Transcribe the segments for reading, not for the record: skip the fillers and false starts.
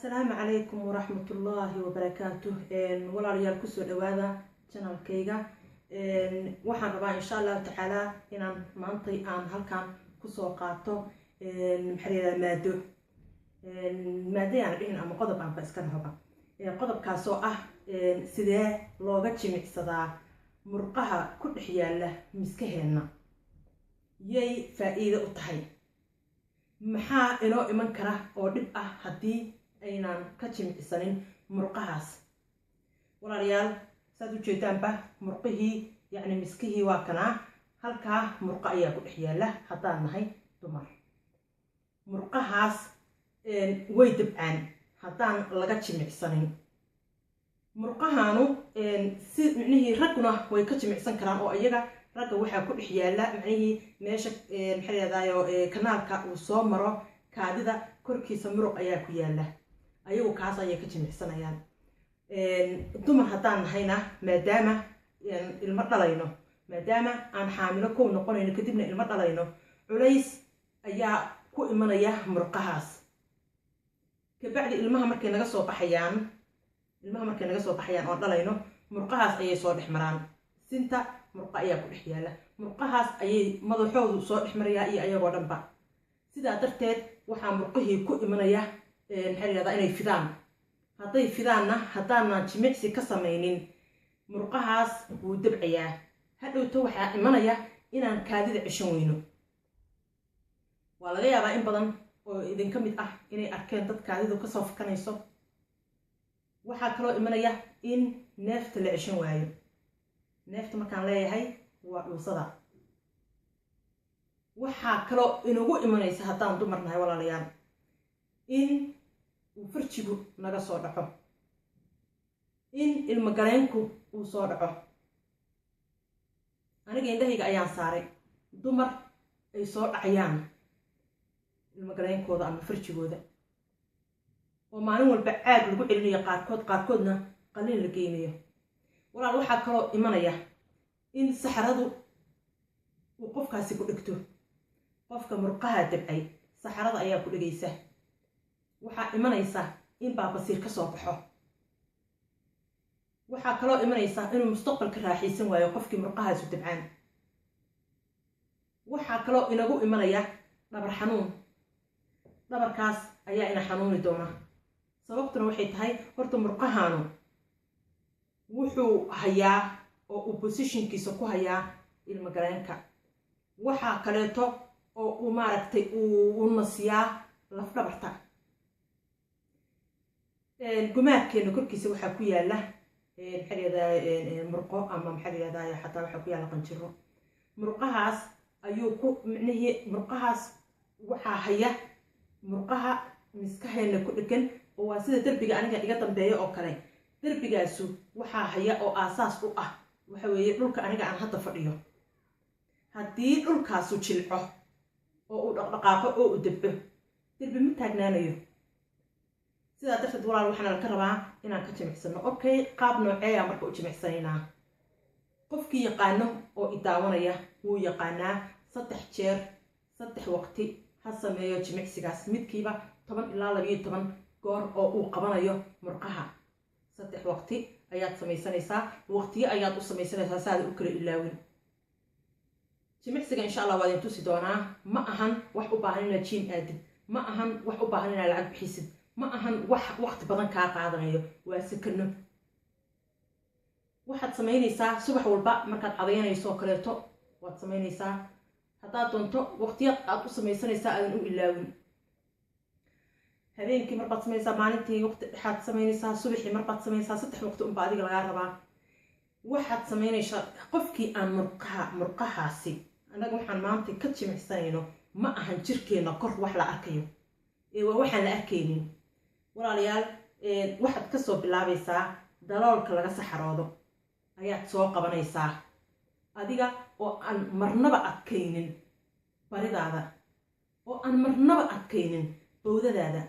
Asalaamu calaykum waraxmatullaahi wabarakaatuh. Walaalayaal, kusoo dhawaada channelkayga. Waxaan rabaa, insha Allahu tacaala, inaan maantay aan halkan kusoo qaato, maxaa la yidhahdaa, maado aan dhihin ama qodob aanba iska dhahoba, qodobkaasoo ah sidee looga jimicsadaa murqaha ku dhex yaala miskaheenna, yay faa-iido u tahay, maxaa inoo iman kara oo dhib ah haddii aynaan ka jimicsanin murqahaas. Walaalayaal, saad ujeedaanba, murqihii, yacni miskihii, waa kanaa. Halkaa murqo ayaa ku dhex yaala. Haddaan nahay dumar, murqahaas way dabcaan haddaan laga jimicsanin. Murqahaanu si micnihii ragguna way ka jimicsan karaan, oo iyaga ragga waxaa ku dhex yaala, micnihii, meesha, maxaa layihahdayo, kanaalka uu soo maro kaadida korkiisa muruq ayaa ku yaala. Ayagu kaas ayay ka jimicsanayaan. Dumar haddaan nahayna, maadaama ilmo dhalayno, maadaama aan xaamilo kow noqonayno, kadibna ilmo dhalayno, culays ayaa ku imanaya murqahaas. Kabacdi ilmaha markay naga soo baxayaan, ilmaha markay naga soo baxayaan oon dhalayno, murqahaas ayay soo dhex maraan. Sinta murqo ayaa ku dhex yaala, murqahaas ayay madaxoodu soo dhex marayaa iyo ayagoo dhanba. Sidaa darteed waxaa murqihii ku imanaya, maxaa la yihahdaa, inay fidaan. Hadday fidaanna, haddaanan jimicsi ka samaynin, murqahaas wuu dabcayaa. Hadhowto waxaa imanaya inaan kaadida ceshan weyno. Waa laga yaabaa in badan oo idinka mid ah inay arkeen dad kaadidu kasoo fakanayso. Waxaa kaloo imanaya in neefta la ceshan waayo. Neefta markaan leeyahay waa dhuusada. Waxaa kaloo inagu imanaysa, haddaan dumar nahay, walaalayaal, in uu farjigu naga soo dhaco, in ilmogaleenku uu soo dhaco. Aniga indhahayga ayaan saaray dumar ay soo dhacayaan ilmogaleenkooda ama farjigooda, oo maalin walba caag lagu celinayo qaarkood, qaarkoodna qaliin la geynayo. Walaal, waxaa kaloo imanaya in saxaradu uu qofkaasi ku dhegto. Qofka murqaha dabcay saxarada ayaa ku dhegaysa. Waxaa imanaysa in baabasiir ka soo baxo. Waxaa kaloo imanaysa inuu mustaqbalka raaxaysan waayo qofkii murqahaasu dabcaan. Waxaa kaloo inagu imanaya dhabar xanuun. Dhabarkaas ayaa ina xanuuni doona. Sababtuna waxay tahay, horta murqahaanu wuxuu hayaa oo uu positionkiisa ku hayaa ilmogaleenka. Waxaa kaleeto oo uu, maaragtay, uu nasiyaa lafdhabarta. Gumaadkeena korkiisa waxaa ku yaala, maxaa layihahdaa, murqo ama, maxaa layihahdaa, xataa waxaa ku yaala qanjiro. Murqahaas ayuu ku, micnihii, murqahaas waxaa haya murqaha miskaheena ku dhegan, oo waa sida derbiga aniga iga dambeeya oo kale. Derbigaasu waxaa haya oo aasaas u ah waxa weeye dhulka aniga aan hadda fadhiyo. Haddii dhulkaasu jilco oo uu dhaqdhaqaaqo oo uu dabco, derbi ma taagnaanayo. Sidaa darteed, walaal, waxaana laka rabaa inaan ka jimicsano. Okay, qaab nooceeya marka u jimicsanaynaa? Qofkii yaqaano oo idaawanaya wuu yaqaanaa. 3 jeer, 3 waqti ha sameeyo jimicsigaas, midkiiba 10 ilaa 12 goor oo uu qabanayo murqaha. 3 waqti ayaad samaysanaysaa, waqtiyo ayaad u samaysanaysaa saada u kala ilaawin. Jimicsiga, insha Allah, waa idin tusi doonaa. Ma ahan wax u baahan inaad gym aadid, ma ahan wax u baahan inaad lacag bixisid, ma ahan wax waqti badan kaa qaadanayo. Waa sekano. Waxaad samaynaysaa subax walba markaad cadayanayso oo kaleeto waad samaynaysaa. Haddaad doonto, waqtiya aad u samaysanaysaa aadan u ilaawin. Habeenkii marbaad samaynaysaa, maalintii waqti dhexaad samaynaysaa, subaxii marbaad samaynaysaa. 3 waqti unba adiga lagaa rabaa. Waxaad samaynaysaa, qofkii aan murqaha, murqahaasi, annaga waxaan maanta ka jimicsanayno ma ahan jirkeenna kor wax la arkayo ee waa waxaan la arkaynin. Walaalayaal, waxaad kasoo bilaabaysaa daloolka laga saxaroodo ayaad soo qabanaysaa, adiga oo aan marnaba adkaynin baridaada, oo aan marnaba adkaynin bowdadaada,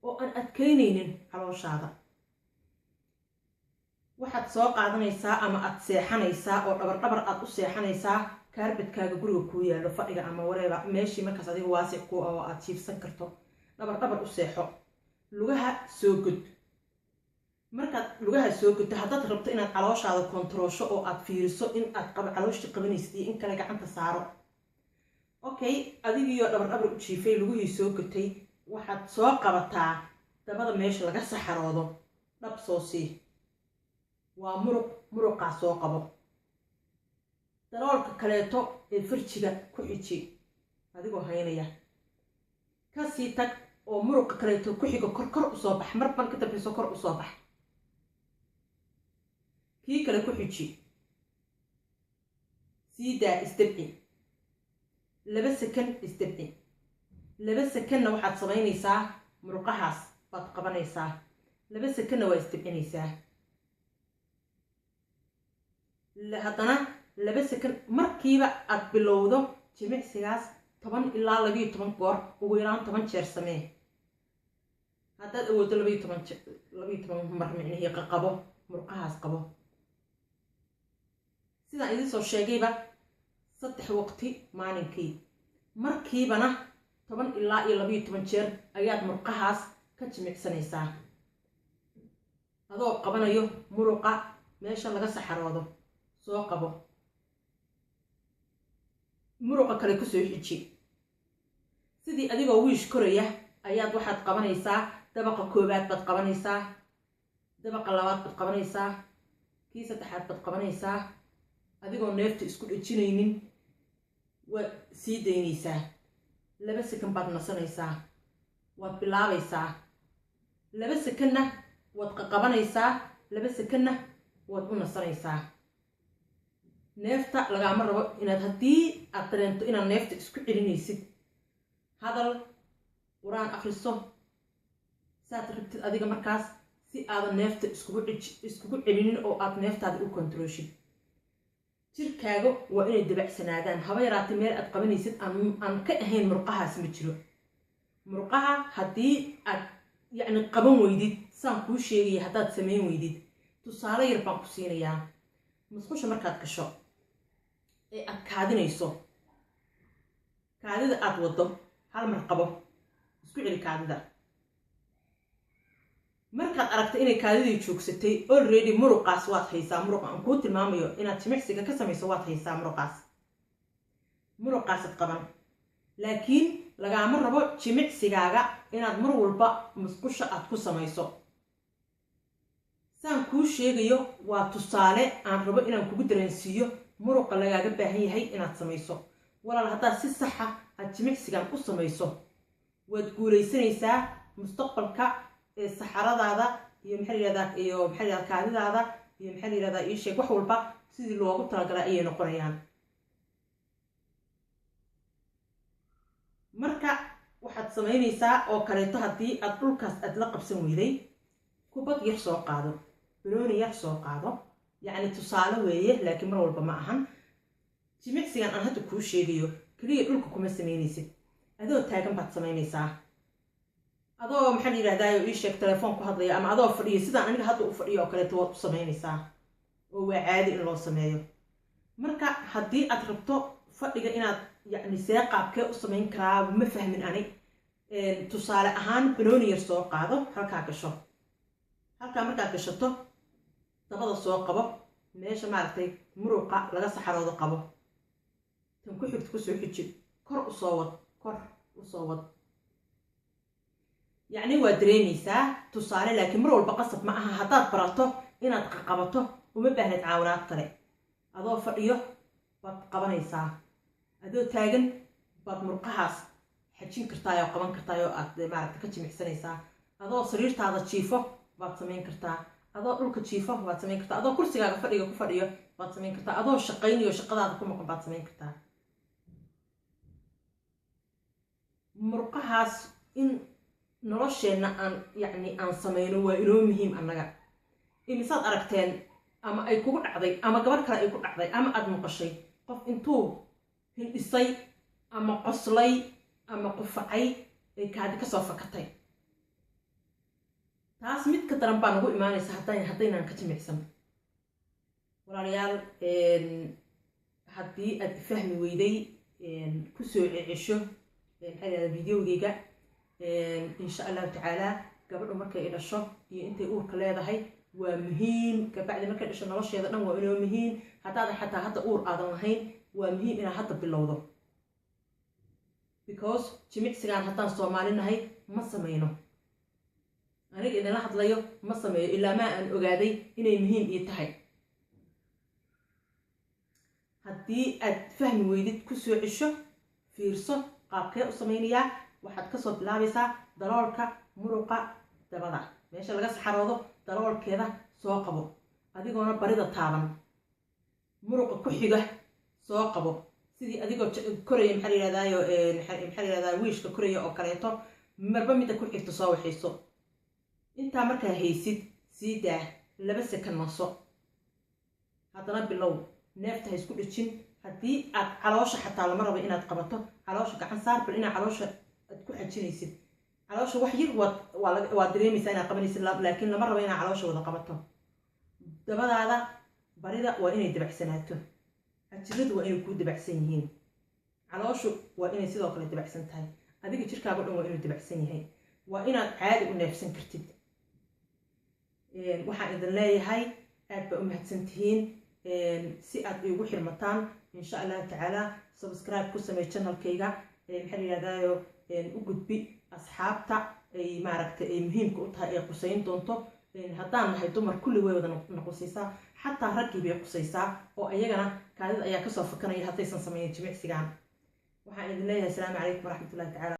oo aan adkaynaynin calooshaada. Waxaad soo qaadanaysaa ama aad seexanaysaa oo dhabar dhabar aad u seexanaysaa carpetkaaga guriga kuu yaallo, fadhiga ama wareeba, meeshii markaas adiga waasic ku oo aad jiifsan karto. Dhabar dhabar u seexo. Lugaha soo god. Markaad lugaha soo godto, haddaad rabto inaad calooshaada kontaroosho oo aad fiiriso in aad calooshii qabanaysid iyo in kale, gacanta saaro. Okay, adigiioo dhabar dhabar u jiifay, lugihii soo gotay, waxaad soo qabataa dabada meesha laga saxaroodo, dhab soo sii. Waa muruq, muruqaa soo qabo. Daloolka kaleeto ee farjiga ku xiji adigoo haynaya. Kasii tag oo muruqa kaleeto ku xigo kor kor usoo bax, marban ka dambayso kor usoo bax, kii kale ku xiji. Sii daa, isdabci 2 sakan, isdabci 2 sakanna. Waxaad samaynaysaa muruqahaas baad qabanaysaa, 2 sakanna waa isdabcinaysaa. Haddana 2 sakan. Markiiba aad bilowdo jimicsigaas 10 ilaa 12 goor, ugu yaraan 10 jeer samee. Haddaad awooddo 12, 12 mar micnihii qaqabo, murqahaas qabo. Sidaan idiin soo sheegayba, 3 waqti maalinkii, markiibana 10 ilaa iyo 12 jeer ayaad murqahaas ka jimicsanaysaa, adoo qabanayo muruqa meesha laga saxaroodo. Soo qabo, muruqa kale kusoo xiji. Sidii adigoo wiish koraya ayaad waxaad qabanaysaa dabaqa koowaad baad qabanaysaa, dabaqa labaad baad qabanaysaa, kii saddexaad baad qabanaysaa. Adigoo neefta isku dhejinaynin waad sii daynaysaa. 2 sakan baad nasanaysaa, waad bilaabaysaa. 2 sakanna waad qaqabanaysaa, 2 sakanna waad u nasanaysaa. Neefta lagaama rabo inaad, haddii aad dareento inaad neefta isku celinaysid, hadal, Qur-aan akhriso, saad rabtid adiga markaas, si aadan neefta iskugu celinin oo aad neeftaada u kontarooshid. Jirkaaga waa inay dabacsanaadaan. Haba yaraatay meel aad qabanaysid aan ka ahayn murqahaas ma jiro. Murqaha haddii aad yacni qaban weydid saan kuu sheegaya, haddaad samayn weydid, tusaale yar baan ku siinayaa. Musqusha markaad gasho ee aad kaadinayso, kaadida aad waddo hal mar qabo, isku celi kaadida. Markaad aragta inay kaadidii joogsatay, already muruqaas waad haysaa. Muruqa aan kuu tilmaamayo inaad jimicsiga ka samayso waad haysaa muruqaas, muruqaasaad qaban. Laakiin lagaama rabo jimicsigaaga inaad mar walba musqusha aad ku samayso. Saan kuu sheegayo waa tusaale aan rabo inaan kugu dareensiiyo muruqa lagaaga baahan yahay inaad samayso. Walaal, haddaad si saxa aad jimicsigan u samayso, waad guulaysanaysaa mustaqbalka. Ee saxaradaada iyo maxaa la yihahdaa, iyo maxaa la yihahdaa, kaadidaada iyo maxaa la yihahdaa, ii sheeg, wax walba sidii loogu talagalay ayay noqonayaan. Marka waxaad samaynaysaa oo kaleeto, haddii aad dhulkaas aad la qabsan weyday, kubad yar soo qaado, banooni yar soo qaado. Yacni tusaale weeye, laakiin mar walba ma ahan. Jimicsigan aan hadda kuu sheegayo keliya dhulka kuma samaynaysid, adoo taagan baad samaynaysaa, adoo maxaa la yidhahdaa, ii sheeg, telefoon ku hadlaya, ama adoo fadhiyo sidaan aniga hadda u fadhiyo oo kaleeto waad u samaynaysaa, oo waa caadi in loo sameeyo. Marka haddii aad rabto fadhiga inaad yacni see qaabkee u samayn karaa, ma fahmin ani, tusaale ahaan banooni yar soo qaado, halkaa gasho. Halkaa markaad gashato, dabada soo qabo, meesha maaragtay muruqa laga saxaroodo qabo, tan ku xigta kusoo xiji, kor usoo wad, kor usoo wad. Yacni waa dareemaysaa tusaale, laakiin mar walba qasab ma aha. Haddaad barato inaad qaqabato, uma baahnid caawinaad kale. Adoo fadhiyo baad qabanaysaa, adoo taagan baad murqahaas xajin kartaa oo qaban kartaa oo aad maaragta ka jimicsanaysaa. Adoo sariirtaada jiifo baad samayn kartaa, adoo dhulka jiifo baad samayn kartaa, adoo kursigaaga fadhiga ku fadhiyo baad samayn kartaa, adoo shaqaynayo shaqadaada ku maqan baad samayn kartaa. Murqahaas in nolosheenna aan yacni aan samayno waa inoo muhiim annaga. Imisaad aragteen ama ay kugu dhacday ama gabar kale ay ku dhacday ama aada maqashay qof intuu hindhisay ama qoslay ama qufacay ay kaadi kasoo fakatay? Taas mid ka daran baa nagu imaanaysa haddaynaan ka jimicsan. Walaalayaal, haddii aad fahmi weyday, kusoo cecesho maxaa yihahda videogeyga, insha Allahu tacaala. Gabadhu markay dhasho iyo intay uurka leedahay waa muhiim. Kabacdi markay dhasho nolosheeda dhan waa inoo muhiim. Haddaadan xataa hadda uur aadan lahayn, waa muhiim inaad hadda bilowdo, because jimicsigaan haddaan Soomaali nahay ma samayno. Aniga idinla hadlayo ma sameeyo ilaa maa aan ogaaday inay muhiim ii tahay. Haddii aad fahmi weydid, kusoo cesho, fiirso qaabkee u samaynayaa. Waxaad kasoo bilaabaysaa daloolka muruqa dabada, meesha laga saxaroodo daloolkeeda soo qabo, adigoona barida taaban. Muruqa ku xiga soo qabo, sidii adigoo koraya, maxaa la yihahdayo, maxaa la yihahdaa, wiishka koraya oo kaleeto. Marba midda ku xigta soo waxayso. Intaa markaa haysid, sii daa, 2 second naso, haddana bilow. Neefta ha isku dhejin. Haddii aad caloosha xataa lama rabo inaad qabato caloosha, gacan saar bal inaad caloosha aad ku xajinaysid. Caloosha wax yar waad dareemaysaa inaad qabanaysid, laakiin lama rabo inaad caloosha wada qabato. Dabadaada barida waa inay dabacsanaato, cajiradu waa inay kuu dabacsan yihiin, calooshu waa inay sidoo kale dabacsan tahay, adiga jirkaaga dhan waa inuu dabacsan yahay, waa inaad caadi u neefsan kartid. Waxaan idin leeyahay aad baa u mahadsan tihiin. Si aad iigu xirmataan, insha Allahu tacaala, subscribe ku samey channelkayga, maxaa la yihahdayo, u gudbi asxaabta ay maaragtay ay muhiimka u tahay, ay qusayn doonto. Haddaan nahay dumar, kulli way wada naqusaysaa, xataa raggii bay qusaysaa oo iyagana kaadida ayaa kasoo fakanaya haddaysan sameyn jimicsigan. Waxaan idin leeyahay asalaamu calaykum waraxmatullahi tacala.